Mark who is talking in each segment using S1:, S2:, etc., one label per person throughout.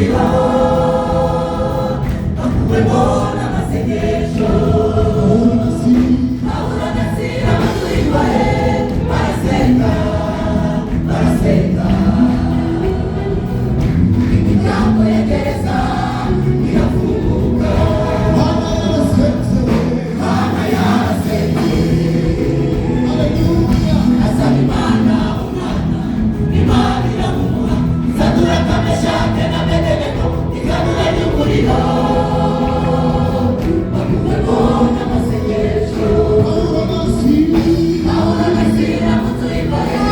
S1: Y'umuriro bakuwemo n'amasengesho. Pawulo na Sila batuye imbohe, barasenga, barasenga, imiryango ya gereza irafunguka. Hana yarasenze, asaba Imana umwana, Imana iramumuha. Saduraka, Meshake na Abedenego, itanura ry'umuriro bakuwemo n'amasengesho. Pawulo na Sila mu nzu y'imbohe,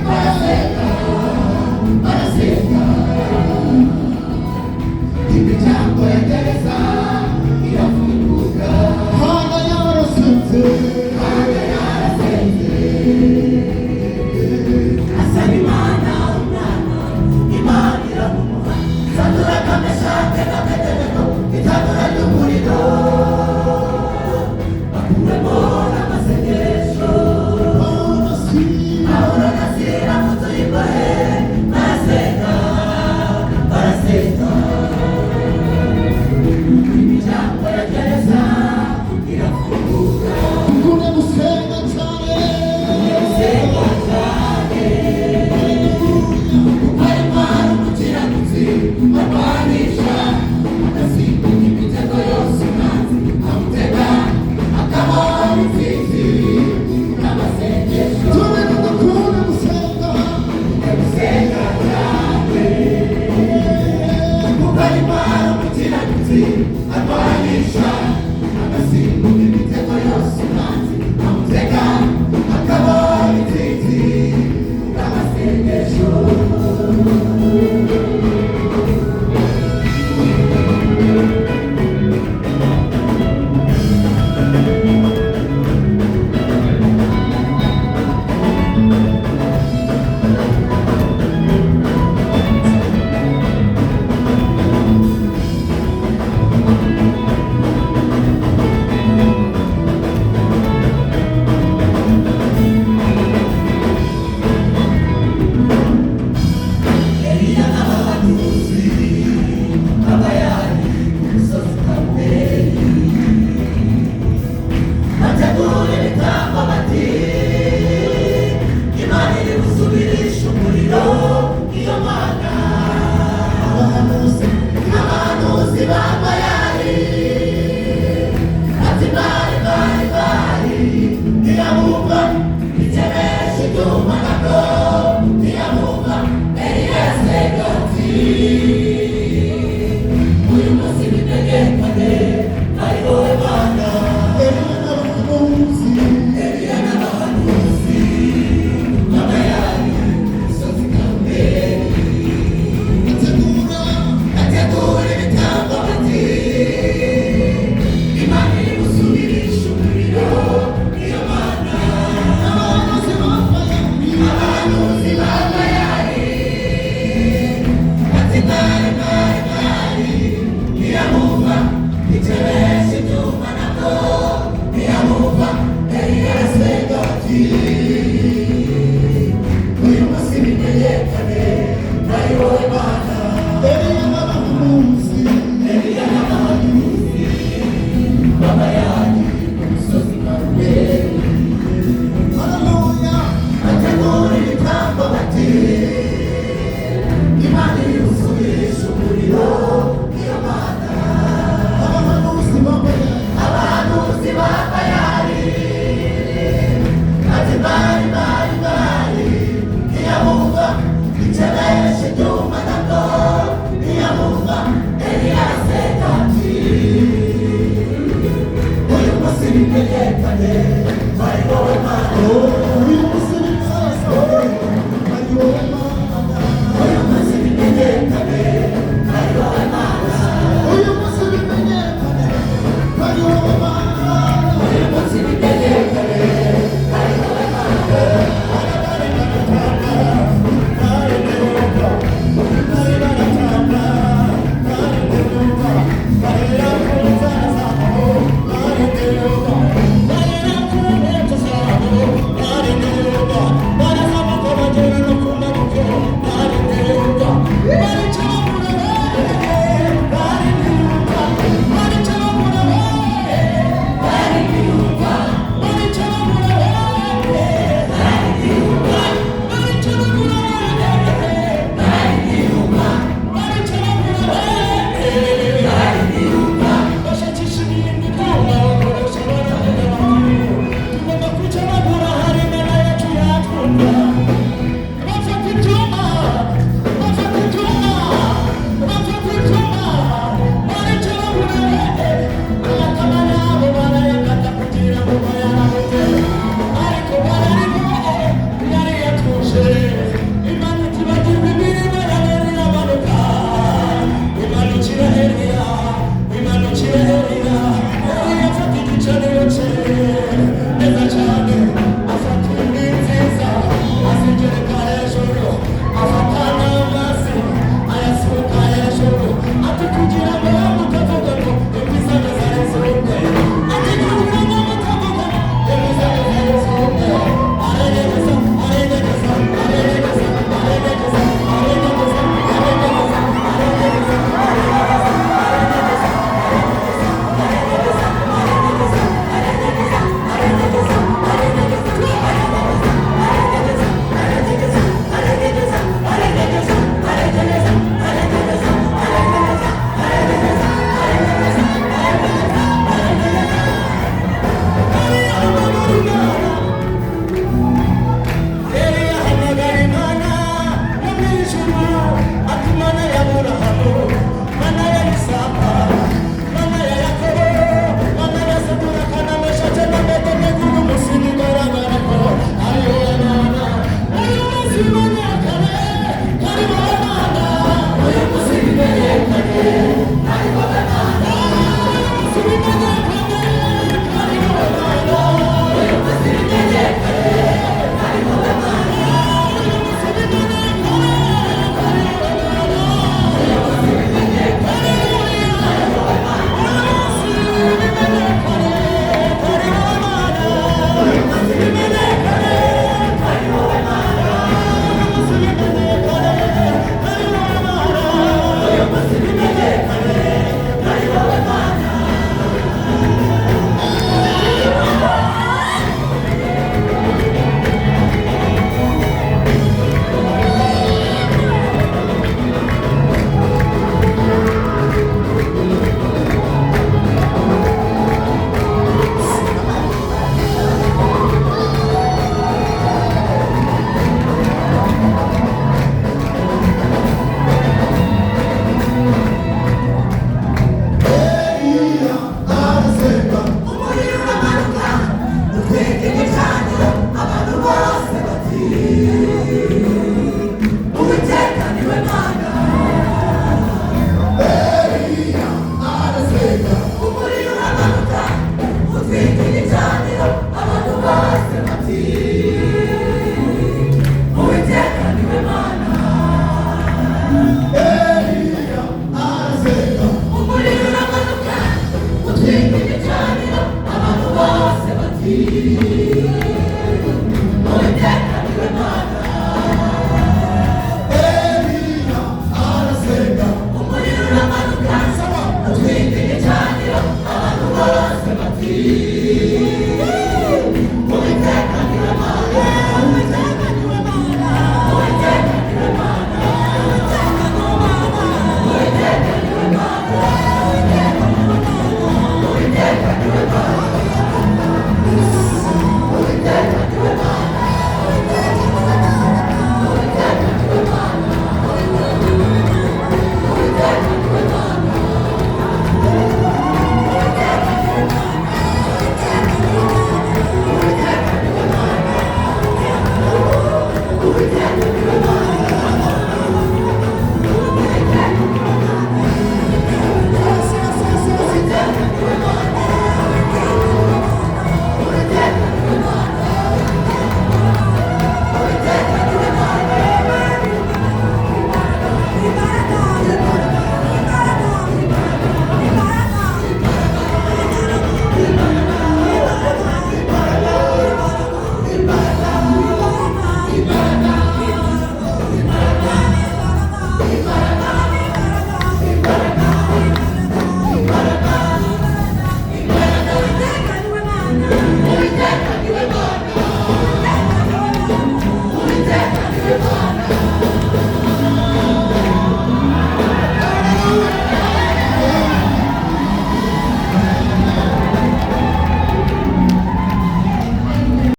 S1: barasenga, barasenga, imiryango ya gereza irafunguka.
S2: Hana yarasenze.
S1: Hana yarasenze, asaba Imana umwana, Imana iramumuha. Saduraka, Meshake na Abedenego, itanura ry'umuriro bakuwemo n'amasengesho. Pawulo na Sila mu nzu y'imbohe, barasenga, barasenga, imiryango ya gereza irafunguka.
S2: Dukunde gusenga cyane.
S1: Gusenga cyane, kuko ari Imana umukiranutsi arwanisha, agasimbuka imitego yose umwanzi amutega, akabona intsinzi n'amasengesho.
S2: Tumenye dukunde gusenga.
S1: Gusenga cyane, kuko ari Imana umukiranutsi arwanisha, agasimbuka imitego yose umwanzi amutega, akabona intsinzi n'amasengesho. Eliya n'abahanuzi b'Abayali ku musozi Karumeli bategura ibitambo, bati: "Imana iri gusubirisha umuriro iyo Mana." Abahanuzi b'Abayali bati: "Bari, bari, bari!" Ntiyabumva, ikebesha ibyuma nabwo ntiyabumva. Eliya arasenga ati: "Uyu munsi bimenyekane ari wowe Mana."
S2: Eliya n'abahanuzi.
S1: Eliya n'abahanuzi b'Abayali ku musozi Karumeli
S2: Bategura.
S1: Bategura ibitambo, bati: "Imana iri gusubirisha umuriro iyo Mana."
S2: Abahanuzi b'Abayali.
S1: Abahanuzi b'Abayali bati: "Bari, bari, bari!" Ntiyabumva, ikebesha ibyuma nabwo ntiyabumva. Eliya arasenga ati: "Uyu munsi bimenyekane ari wowe Mana."
S2: Eliya n'abahanuzi.
S1: Eliya n'abahanuzi b'Abayali ku musozi Karumeli
S2: Haleluya.
S1: bategura ibitambo, bati: "Imana iri gusubirisha umuriro iyo Mana."
S2: Abahanuzi b'Abayali.
S1: Abahanuzi b'Abayali bati: "Bari, bari, bari!" Ntiyabumva, ikebesha ibyuma.